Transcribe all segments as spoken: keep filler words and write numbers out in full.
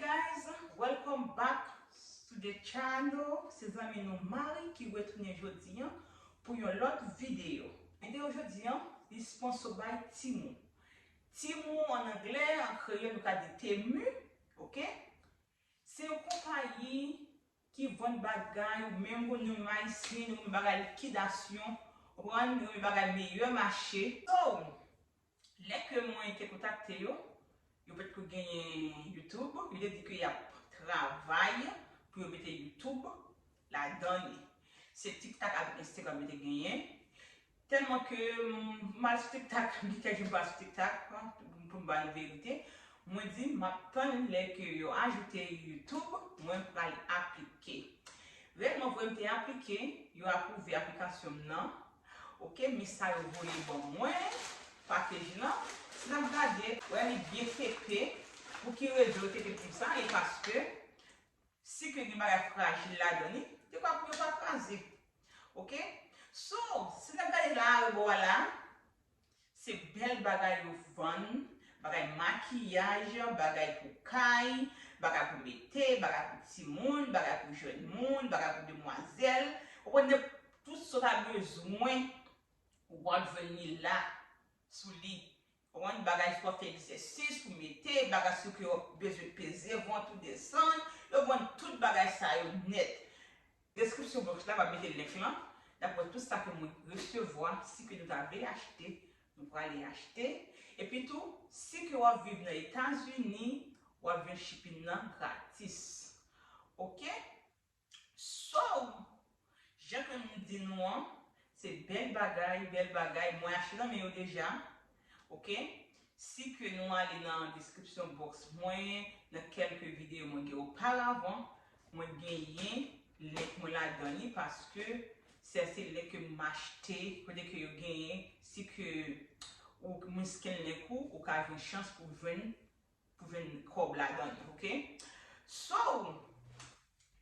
Guys, welcome back to the channel. Se zanmi nou Marie ki retounen jodi an pou yon lòt videyo. Videyo jodi an, li sponsor by Temu. Temu an anglè, an kreyòl nou ka di Temu, ok? Se yon konpayi ki vann bagay, ou menm pou nou menm Ayisyen, nou renmen bagay likidasyon, ou konprann, nou renmen bagay meyè mache. So, lè ke mwen te kontakte yo, yo potko genyen YouTube, yo te di ke y ap travay pou yo mete YouTube ladan li. Se TikTok avèk Instagram yo te genyen. Tèlman ke m, m al sou TikTok, m gen kèk jou m pa sou TikTok, pou m ba nou verite. Mwen di, m ap tann lè ke yo ajoute YouTube, mwen pral aplike. Reyèlman vre, m te aplike, yo apwouve aplikasyon m nan. Ok, men sa yo voye ban mwen, pakej lan. Si n ap gade, wè li byen pepe. Pou ki rezon yo te te di m sa? E paske si ke gen bagay frajil ladan li, li pa pou yo pa kraze. Ok? So, si n ap gade la, rebò a la, se bèl bagay yo vann, bagay makiyaj, bagay pou kay, bagay pou mete, bagay pou timoun, bagay pou jèn moun, bagay pou demwazèl. Ou konn tout sa w ta bezwen, w ap jwenn li la, sou li. Ou konprann, bagay pou w ap fè egzèsis, pou mete, bagay si ke w ap bezwen peze vant ou desann, yo vann tout bagay sa yo nèt. Deskripsyon box la, m ap mete link lan. Daprè tout sa ke mwen resevwa, si ke nou ta vle achte, nou prale achte. Epi tou, si ke w ap viv nan Etazini, w ap jwenn shipping nan gratis. Ok? So, jan ke m di nou an, se bèl bagay, bèl bagay. Mwen achte nan men yo deja. Ok? Si ke nou ale nan description box mwen, nan kèlke videyo mwen gen oparavan, mwen genyen link mwen ladan li paske se, se link ke m achte, kote ke yo genyen, si ke ou, moun scan link ou, ou ka jwenn chans pou jwenn, pou jwenn kòb ladan li, ok? So,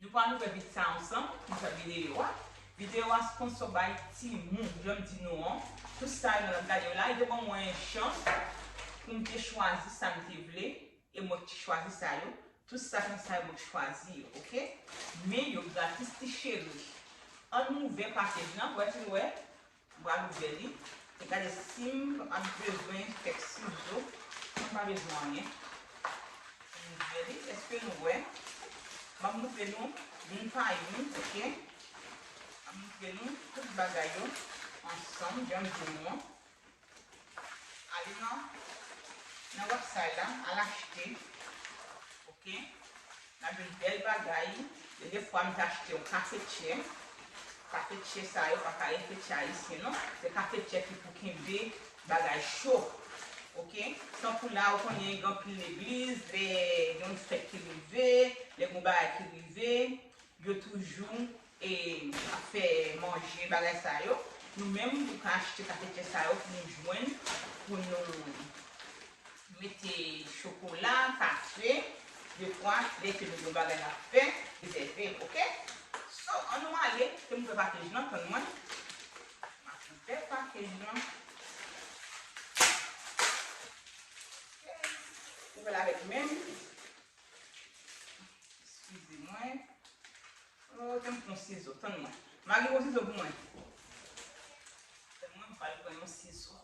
nou pral ouvè vit sa ansanm, nou fè videyo a. Videyo a sponsor by Temu, jan m di nou an. Tout sa nou ap gade yo la, yo te ban mwen chans pou m te chwazi sa m te vle, e mwen ki te chwazi sa yo. Tout sa konsa yo mwen ki chwazi yo, ok? Men yo gratis ti cheri. Ann ouvè pakej lan, wè ti wè. M pral ouvè li. E gade si m ap bezwen kèk sizo. M pa bezwen anyen. M ouvè li. Èske nou wè? M ap montre nou youn pa youn, ok? M ap montre nou tout bagay yo ansanm, jan m di nou an. Ale nan, nan website la, al achte. Ok? N ap jwenn bèl bagay. Gen de fwa m te achte yon kafetchè. Kafetchè sa yo pa kafetchè ayisyen non. Se kafetchè ki pou kenbe bagay cho. Ok? Tankou la, ou konnen gen anpil legliz, lè gen yon fèt ki rive, lè gen yon bagay ki rive, yo toujou e ap fè manje, bagay sa yo. Nou menm, nou ka achte kafetchè sa yo pou nou jwenn, pou nou mete chokola, kafe, defwa, lè ke nou gen bagay n ap fè, rezève, ok? So, ann nou ale, ke m ouvè pakej lan, tann mwen. M ap ouvè pakej lan. Ok. Ouvè l avèk men m. Eskize mwen. Oh, te m pran sizo, tann mwen. Mari pran sizo pou mwen. Tann mwen, m pral pran yon sizo.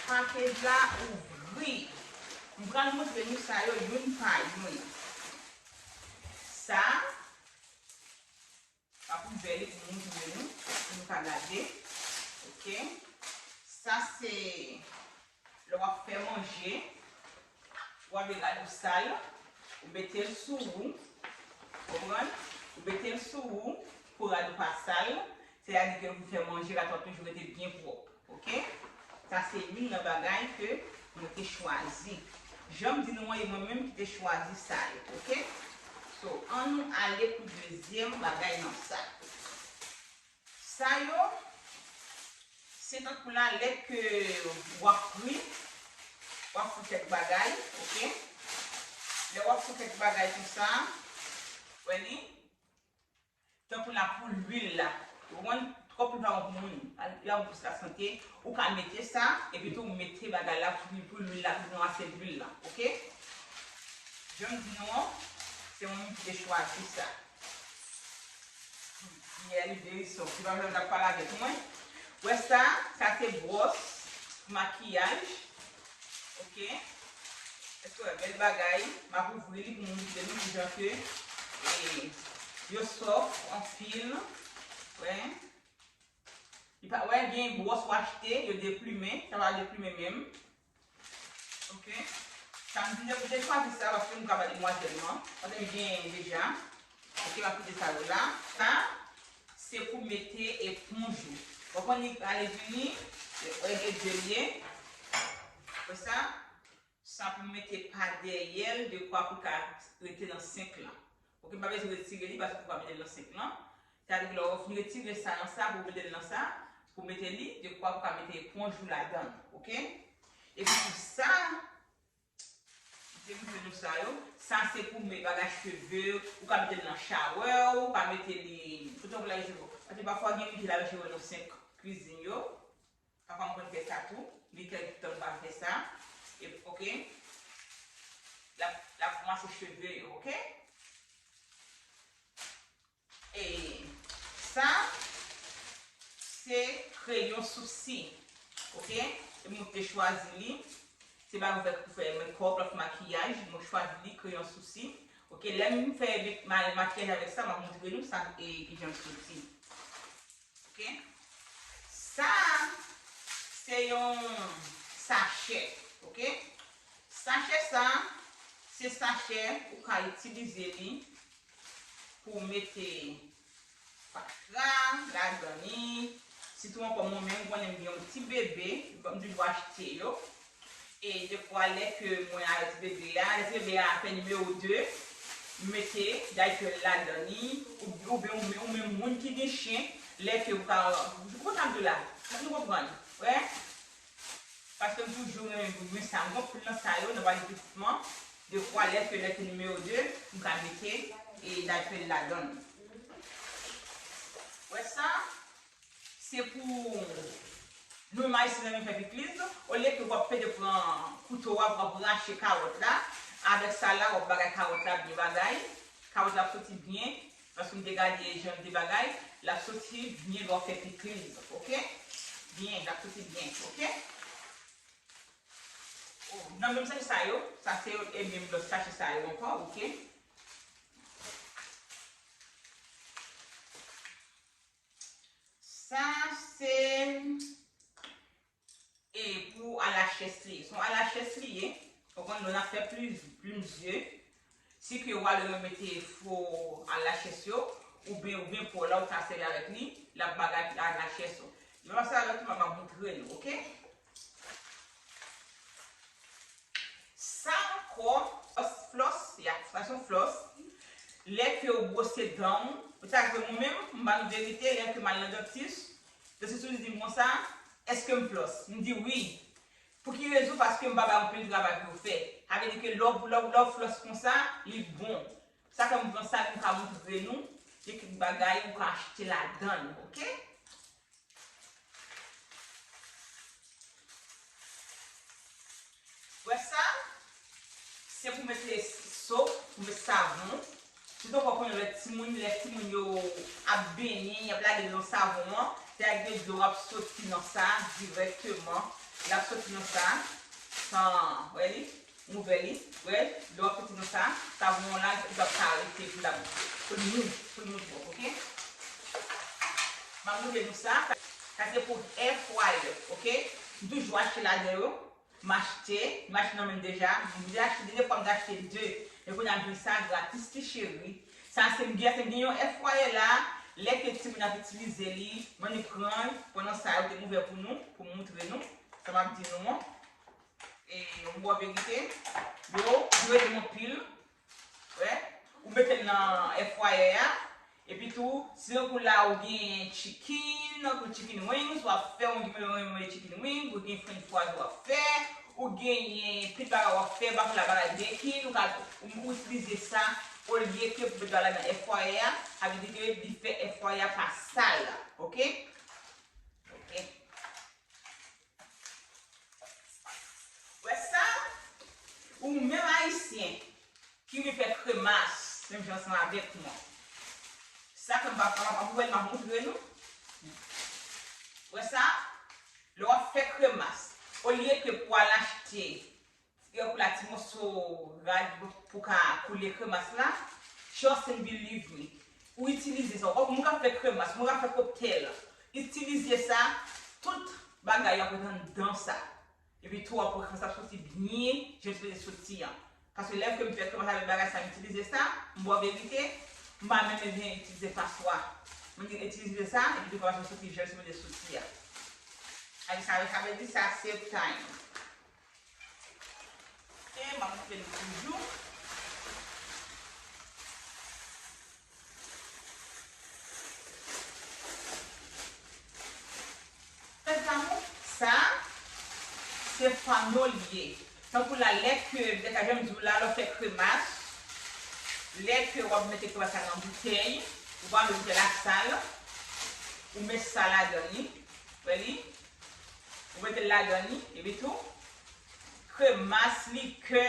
Pakej la ouvri. M pral montre nou sa yo youn pa youn. Sa, m ap ouvè li pou m montre nou, pou nou ka gade. Ok. Sa se lè w ap fè manje, w ap vin rad ou sal, ou mete l sou ou, konprann? Ou mete l sou ou pou rad ou pa sal. Sètadi ke lè w fè manje, rad ou ap toujou rete byen pwòp. Ok? Sa se youn nan bagay ke mwen te chwazi. Jan m di nou an, e mwen menm ki te chwazi sa yo, ok? So, ann nou ale pou dezyèm bagay nan sa. Sa yo, se tankou la, lè ke w ap fri, w ap fri kèk bagay, ok? Lè w ap fri kèk bagay konsa, wè li? Tankou la pou lwil la. Ou konprann? Kòp li pa bon pou moun, li pa bon pou lasante. Ou ka mete sa, epi tou ou mete bagay la pou, pou lwil la, pou nou ase lwil la, oke? Jan m di nou an, se mwen menm ki te chwazi sa. Yè li veri sòf, se pa mwen menm k ap pale avèk mwen. Wè sa, sa se bwòs pou makiyaj, oke? Èske w wè bèl bagay? M ap ouvri li pou m montre nou kijan ke, e, yo sòf anpil. Wè. Li pa, wè, gen bwòs ou achte, yo deplimen, sa pa deplimen menm. Oke. Sa m di, m te chwazi sa paske m ka ba demwazèl lan, paske m gen deja. Oke, m ap kite sa yo la. Sa, se pou mete eponj ou. Ou konprann li ale vini, e, e, e, de l ye. Wè sa. Sa pou mete pa dèyè l, dekwa pou l ka rete nan senk lan. Oke, m pa bezwen retire li, paske ou ka mete l nan senk lan. Sa vle di lè w fin retire sa nan sa, pou w mete l nan sa, pou w mete li, dekwa pou w ka mete eponj ou ladan l, oke? Epi pou sa, m te montre nou sa yo, sa se pou met bagay cheve, ou ka mete l nan shower, ou ka mete li, tout an pou lave cheve w. Paske pafwa gen moun ki lave cheve nan senk kwizin yo. Pafwa m konn fè sa tou. Li fè tan m pa fè sa. E, oke. L ap, l ap ranmase cheve yo, oke? E sa, se kreyon sousi. Oke? E mwen te chwazi li. Se pa pou fè, pou fè makeup, pou fè makiyaj. Mwen chwazi li kreyon sousi. Oke? Lè m fè ma-, makiyaj avèk sa, m ap montre nou sa e kijan l soti. Oke? Sa, se yon sachè, oke? Sachè sa, se sachè ou ka itilize li pou w mete fatra ladan li. Sitou ankò mwen menm, konnen m gen yon ti bebe, m toujou achte yo. E defwa, lè ke mwen avèk ti bebe a, lè ti bebe a fè nimewo de, m mete diaper ladan li, ou, oubyen ou, ou menm moun ki gen chen, lè ke ou ka, ou konprann sa m di w la? Èske nou konprann? Wè? Paske m toujou renmen, renmen sa. M gon pil nan sa yo, nan valiz de vètman. Defwa, lè ke, lè ke nimewo de, m ka mete, e, diaper ladan l. Wè sa? Se pou nou menm Ayisyen renmen fè pikliz, olye ke w ap pede pran kouto a pou w ap rache kawòt la, avèk sa la, w ap bagay kawòt la byen bagay, kawòt la ap soti byen, paske m te gade jan l te bagay, l ap soti byen lè w ap fè pikliz, oke? Byen, l ap soti byen, oke? O, nan menm sachè sa yo, sa se, e, menm lòt sachè sa yo ankò, oke? Sa se, e, pou alachès li ye. Se yon alachès li ye. Ou konn lè n ap fè plim, plim zye. Si ke w al mete fo alachès yo, oubyen, oubyen po la, ou ka sèvi avèk li, l ap bagay alachès ou. Lè m ap sèvi avèk li, m ap montre nou, oke? Sa ankò, flòs, flòs, ya, sa se yon flòs. Lè ke w bwose dan w, sa vle mwen menm, m ba nou verite, lè ke m al nan dantis, dantis ou di m konsa, èske m flòs? M di wi. Pou ki rezon? Paske m pa bay anpil travay pou yo fè. Sa vle di ke lè w, lè w, lè w flòs konsa, li bon. Sa fè m pran sa, m ka montre nou, gen kèk bagay ou ka achte ladan l, oke? Wè sa? Se pou mete sop, pou mete savon. Sitou w konnen lè timoun, lè timoun yo ap benyen, y ap lage nan savon an, se ak de dlo ap soti nan sa dirèkteman. L ap soti nan sa, san, wè li, m ouvè li, wè, dlo ap soti nan sa, savon an la, li p ap ka rete pou l ap, pou l mou, pou l mou twòp, oke? M ap montre nou sa, sa se pou air fryer, oke? M toujou achte ladan yo. M achte, m achte nan men m deja. M deja achte de, de fwa m te achte de. Men kounye a m jwenn sa gratis, ti cheri. Sa se m gen, se m gen yon air fryer la. Lè ke timoun ap itilize li, mwen ni pran, pandan sa yo te ouvè pou nou, pou m montre nou. Sa m ap di nou an. E, yon bon verite. Yo, yo ede m anpil. Wè, ou mete l nan air fryer a, epi tou, si yon kou la ou gen chicken, kou chicken wings, w ap fè yon, yon, yon chicken wing, ou gen french fries w ap fè, ou genyen pil bagay w ap fè, pa konn la bagay bacon, ou ka, ou, ou itilize sa, olye ke pou mete bagay la nan air fryer a, sa vle di ke li fè air fryer a pa sal, oke? Ou menm Ayisyen ki vin fè kremas, menm jan ansanm avèk mwen. Sa ke m pa, pa, pa pou wè l, m ap montre nou. Wè sa? Lè w ap fè kremas, olye ke pou al achte, fè kou la ti moso rad pou ka koule kremas la, trust and believe me. Ou itilize sa. Ou moun k ap fè kremas, moun k ap fè koktèl, itilize sa, tout bagay yo ap ret anndan sa. Epi tou, w ap wè sa ap soti byen, jan l sipoze soti an. Paske lè ke m fè kremas avèk bagay sa, m itilize sa, m bò verite, m pa menm byen itilize paswa. Mwen itilize sa, epi tou kremas la soti jan l sipoze soti a. Sa vle, sa vle di sa save time. E m ap montre nou toujou. Frè zanmi, sa, se fano l ye. Tankou la, lè ke, lè ka jan m di w la, lè w fè kremas, lè ke w ap mete kremas la nan boutèy, ou pa mete boutèy la sal, ou met sa ladan li, wè li, ou mete l ladan li, epi tou, kremas, likè,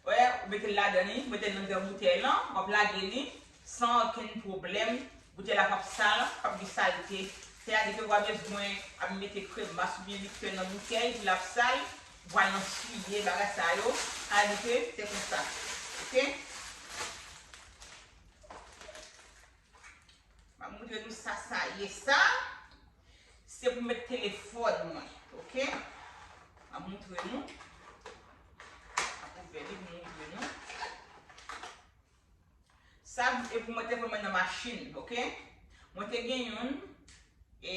wè, ou mete l ladan li, ou mete l nan gran boutèy lan, w ap lage li san okenn pwoblèm. Boutèy la p ap sal, p ap gen salte. Sètadi ke w pa bezwen ap mete kremas oubyen likè nan boutèy, pou l ap sal, pou al nan siye, bagay sa yo. Sètadi ke se konsa. Oke? M ap montre nou sa, sa ye sa. Se pou met telefòn mwen, oke? M ap montre nou. M ap ouvè li pou montre nou. Sa, e pou mete telefòn mwen nan machin, oke? Mwen te gen youn, e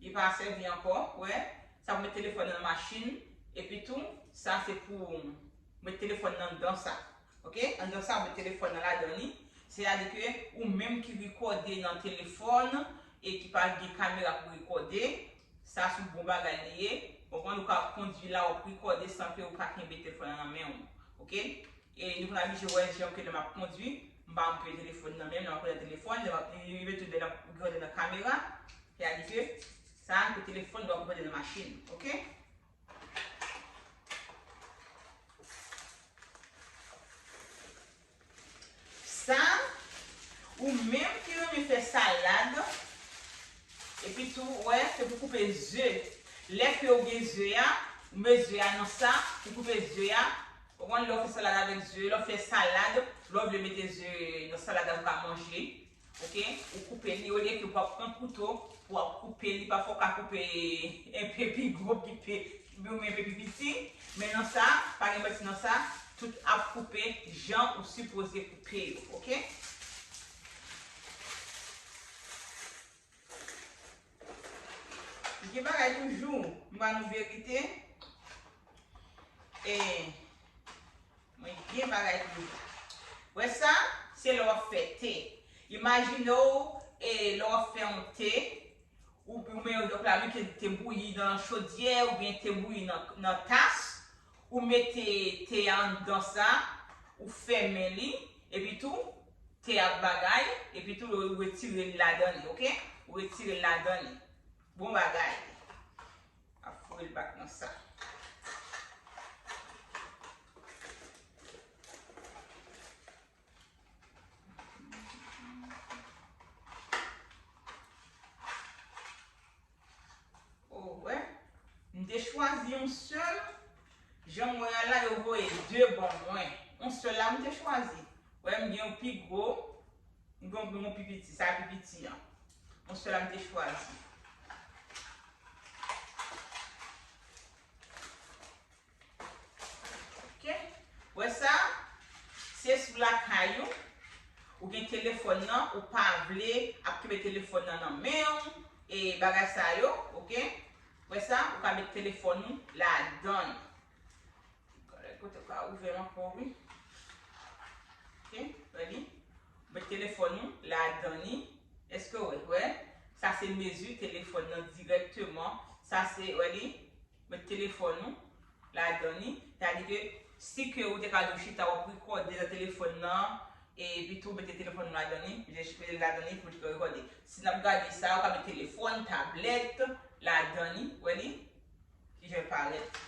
li pa sèvi ankò, wè. Sa pou met telefòn nan machin, epi tou, sa se pou met telefòn nan anndan sa. Oke? Anndan sa, ou met telefòn nan ladan li. Sètadi ke ou menm ki rekòde nan telefòn e ki pa gen kamera pou rekòde, sa se yon bon bagay li ye. Ou konprann, ou ka kondui la, w ap rekòde san ke ou pa kenbe telefòn nan nan men w. Oke? E nou konn abitye wè jan ke lè m ap kondui, m pa antre telefòn nan men m, lè m ap rekòde nan telefòn, lè m ap, li rive tou lè m ap rekòde nan kamera. Sètadi ke sa, ke telefòn, lè w ap rekòde nan machin. Oke? Sa, ou menm ki renmen fè salad, epi tou, wè, se pou koupe ze. Lè ke ou gen ze a, ou met ze a nan sa, ou koupe ze a. Ou konn lè w fè salad avèk ze, lè w fè salad, lè w vle mete ze nan salad la pou ka manje. Oke? Ou koupe li, olye ke w ap pran kouto pou w ap koupe li, pafwa w ka koupe enpe pi gwo, pi pe, oubyen enpe pi piti. Men nan sa, pa gen manti nan sa, tout ap koupe jan ou sipoze koupe yo, oke? Gen bagay toujou, m ba nou verite. E, Mwen gen bagay pou nou. Wè sa, se lè w ap fè te. Imajine w, e, lè w ap fè yon te, ou, ou men, donk la, men ke te bouyi nan chodyè, oubyen te bouyi nan, nan tas, ou mete te a anndan sa, ou fèmen li, epi tou, te a ap bagay, epi tou, ou retire l ladan li, oke? Ou retire l ladan li. Bon bagay. Ap foure l back nan sa. Oh, wè. M te chwazi yon sèl. Jan m wè a la, yo voye de ban mwen. Yon sèl la, m te chwazi. Wè, m gen yon pi gwo. M gen yon pi piti, sa pi piti an. Yon sèl la m te chwazi. Oke? Wè sa? Se sou lakay ou. Ou gen telefòn nan, ou pa vle ap kenbe telefòn nan nan men w, e bagay sa yo, oke? Wè sa? Ou ka met telefòn ou ladan l. Kote w ka ouvè l ankò, wi. Oke, wè li. Met telefòn ou ladan li. Èske w wè? Wè? Sa se mezi telefòn nan dirèkteman. Sa se, wè li. Met telefòn ou ladan li. Sètadi ke si ke ou te ka di w chita w ap rekòde nan telefòn nan, epi tou mete telefòn ou ladan li, mete jis mete l ladan li pou l rekòde. Si n ap gade sa, ou ka met telefòn, tablèt ladan li, wè li. Kijan l parèt.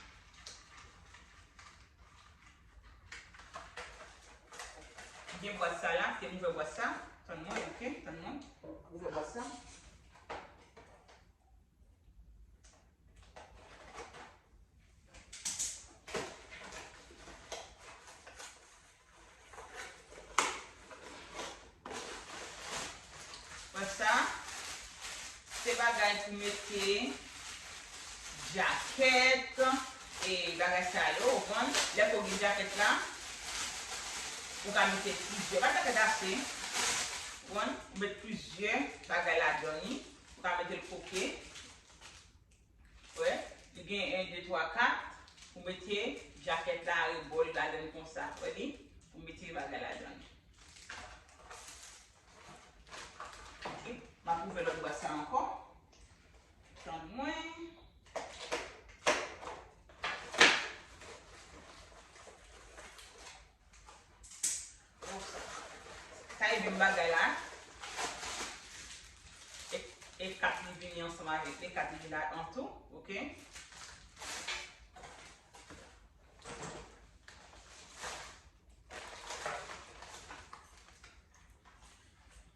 Gen bwat sa la, te m ouvè bwat sa. Tann mwen, ok? Tann mwen. Ouvè bwat sa. Wè sa, se bagay pou mete djakèt, e bagay sa yo, ou konprann? Lè ke w gen djakèt la, ou ka mete plizyè, pa djakèt ase, ou konprann? Ou met plizyè bagay ladan li, ou ka mete l koke. Wè, li gen en, de, twa, kat. Ou mete djakèt la, rebò l ladan l konsa. Wè li? Ou mete bagay ladan l. Ok. M ap ouvè lòt bwat sa ankò. Tann mwen. Sa e menm bagay la. E, e kat li vini ansanm avèk li, kat li vini ladan tou, ok?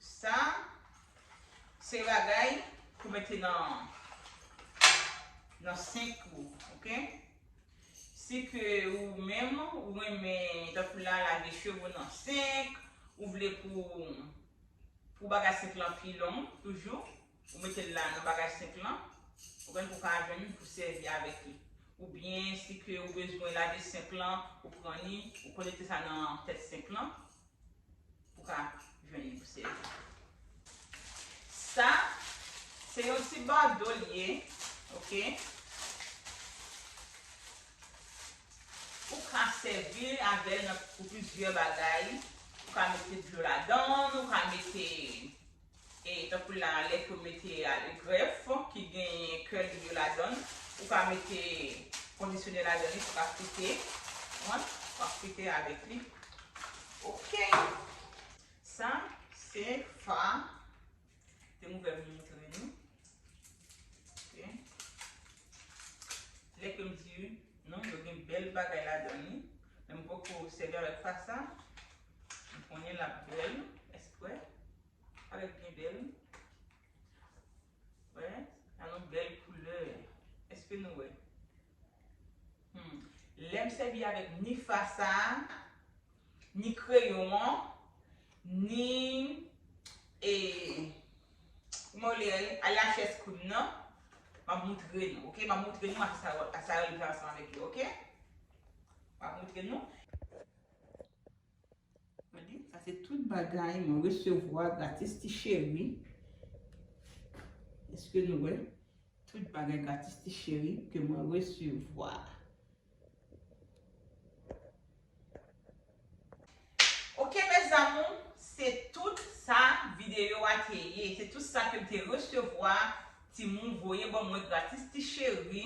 Sa, se bagay pou mete nan, nan senk ou, ok? Si ke ou menm, ou renmen, tankou la, lave cheve w nan senk, ou vle pou, pou bagay senk lan pi long, toujou, ou mete l la nan bagay senk lan, ou konn pou ka jwenn pou sèvi avèk li. Oubyen, si ke ou bezwen lave senk lan, ou pran li, ou konekte sa nan tèt senk lan, ou ka jwenn li pou sèvi. Sa, se yon ti bado l ye, ok? Ou ka sèvi avè l nan, pou plizyè bagay. Ou ka mete dlo ladan, ou ka mete, e, tankou la, lè ke w mete a, grèf ki gen kè dlo ladan, ou ka mete kondisyonè ladan li, ou ka frite. Ou konprann? Ou ka frite avèk li. Ok. Sa, se fa. Te m ouvè m montre nou. Ok. Lè ke m di nou, yo gen bèl bagay ladan li. Men m poko sèvi avèk fa sa. M konnen l ap bèl, èspre. Parèt byen bèl. Wè, sa yon bèl koulè. Èske nou wè? Hmm. Lè m sèvi avèk ni fa sa, ni kreyon an, ni, e, kòman w rele, lachèz koud nan, m ap moutre nou, ok? M ap moutre nou a sa, a sa yo rive ansanm avèk yo, ok? M ap moutre nou. Gade, sa se tout bagay mwen resevwa gratis ti cheri. Èske nou wè? Tout bagay gratis ti cheri ke mwen resevwa. Ok, mes amours, se tout sa videyo a te ye. Se tout sa ke m te resevwa, timoun voye ban mwen gratis ti cheri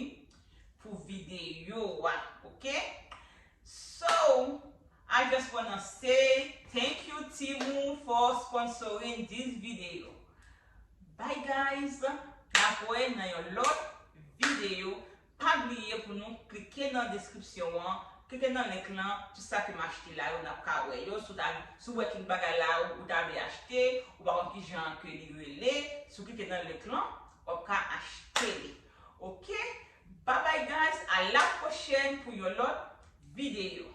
pou videyo a, ok? So, I just wanna say thank you, Temu, for sponsoring this video. Bye, guys! N ap wè nan yon lòt videyo. Pa bliye pou nou klike nan deskripsyon an, klike nan link lan, tout sa ke m achte la yo, n ap ka wè yo. Si w ta, si w wè kèk bagay la ou, ou ta vle achte, ou pa konn kijan ke li rele, si w klike nan link lan, w ap ka achte li. Ok? Bye bye, guys, à la prochaine pou yon lòt videyo.